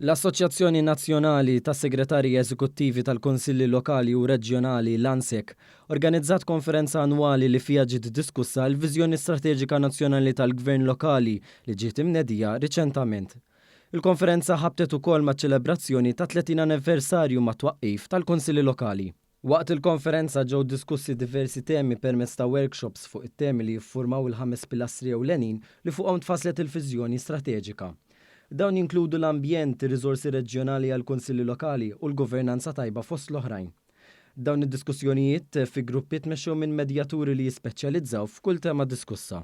L-Assoċjazzjoni Nazzjonali tas-Segretarji Eżekuttivi tal-Kunsilli Lokali u Reġjonali, l-ANSEK, organizzat konferenza annwali li fiha ġiet diskussa l-Viżjoni Strateġika Nazzjonali tal-Gvern Lokali li ġiet imnedija riċentament. Il-konferenza ħabtet ukoll maċ-ċelebrazzjoni tat-30 anniversarju mat-twaqqif tal-Kunsilli Lokali. Waqt il-konferenza ġew diskussi diversi temi permezz ta' workshops fuq it-temi li jiffurmaw il-ħames pilastri ewlenin li fuqhom tfasslet il-viżjoni strateġika. Dawn jinkludu l-ambjent, ir-riżorsi reġjonali għall-kunsilli lokali u l-governanza tajba fost l-oħrajn. Dawn id-diskussjonijiet fi gruppi tmexxew minn medjaturi li jispeċjalizzaw f'kull tema diskussa.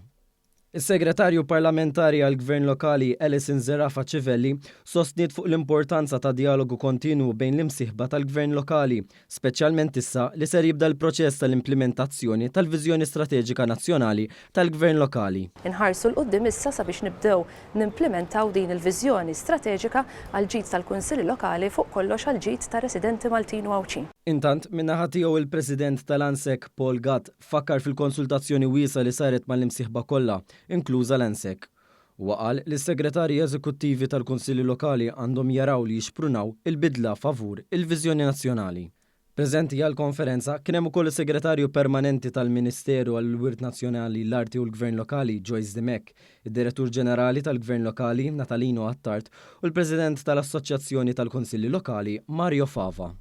Is-Segretarju Parlamentari għall-Gvern Lokali Alison Zerafa Civelli sostniet fuq l-importanza ta' djalogu kontinwu bejn l-imsieħba tal-Gvern Lokali, speċjalment issa li ser jibda l-proċess tal-implimentazzjoni tal-Viżjoni Strateġika Nazzjonali tal-Gvern Lokali. Inħarsu 'l quddiem issa sabiex nibdew nimplimentaw din il-viżjoni strateġika għall-ġid tal-Kunsilli Lokali fuq kollox għall-ġid tar-residenti Maltin u Għawdxin. Intant, min-naħa tiegħu il-President tal-ANSEK, Paul Gatt, fakkar fil-konsultazzjoni wiesgħa li saret mal-imsieħba kollha, inkluża l-ANSEK. Huwa qal li s-segretarji eżekuttivi tal-Kunsilli Lokali għandhom jaraw li jixprunaw il-bidla favur il-viżjoni nazzjonali. Preżenti għall-konferenza kien hemm ukoll is-Segretarju Permanenti tal-Ministeru għall-Wirt Nazzjonali, l-Arti u l-Gvern Lokali, Joyce Dimech, id-Direttur Ġenerali tal-Gvern Lokali, Natalino Attard, u l-President tal-Assoċjazzjoni tal-Kunsilli Lokali, Mario Fava.